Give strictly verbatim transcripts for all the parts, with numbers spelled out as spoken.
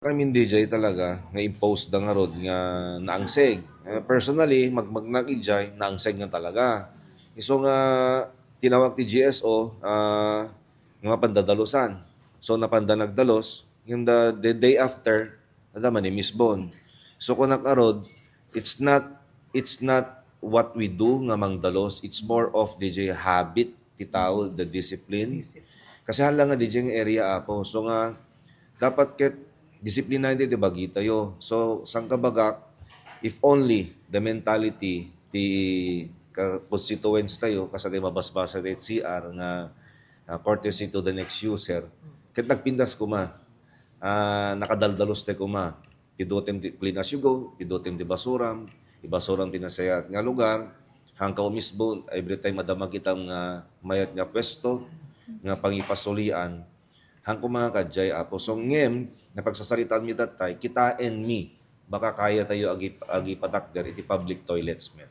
I mean, D J talaga, nga imposed da ngarud nga naangseg. Eh, personally, magmagnak ijay, naangseg nga talaga. Isu nga tinawag ti G S O, ah, nga mapandadalusan. So, napanda nagdalus, yung the, the day after, ada man ni Miss Bon. So, kunak ngarud, it's not, it's not what we do nga mangdalus. It's more of D J habit ti tao, the discipline. Kasi hala nga D J nga area, Apo. So nga, dapat ket disiplina ti, ti bagitayo. So, sangkabagak, if only the mentality ti ka-, constituents tayo, kasano mabasbasa ti C R nga, ah, courtesy to the next user, ket nagpintas kuma, ah, nakadaldalus tayo kuma, pidutem ti clean as you go, pidutem ti basuram, ibasuram ti nasayat nga lugar, hangka umisbo, every time adda makitam nga mayat nga pwesto, nga pangipasulian, hangko mga kadjay, Apo. So, ngem, napagsasaritaan mi datay, kitaen mi, baka kaya tayo agi-, agipatakder iti public toilets met.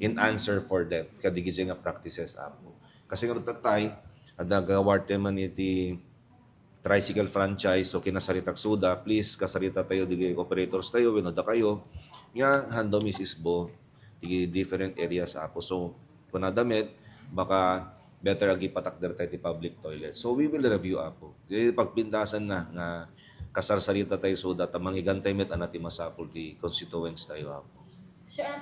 In answer for them, kadagiti nga practices, Apo. Kasi nga datay, adda gawarte man iti tricycle franchise, so kinasaritak suda, please, kasarita tayo, di operators tayo, wenno dakayo, nga handa misisbo, di different areas, Apo. So, kunada met, baka better agipatakder tayo ti public toilet. So, we will review, Apo. Di pagpintasan na nga kasarsarita tayo suda, ta mangigantay met, ana ti masapul ti constituents tayo, Apo. Sir,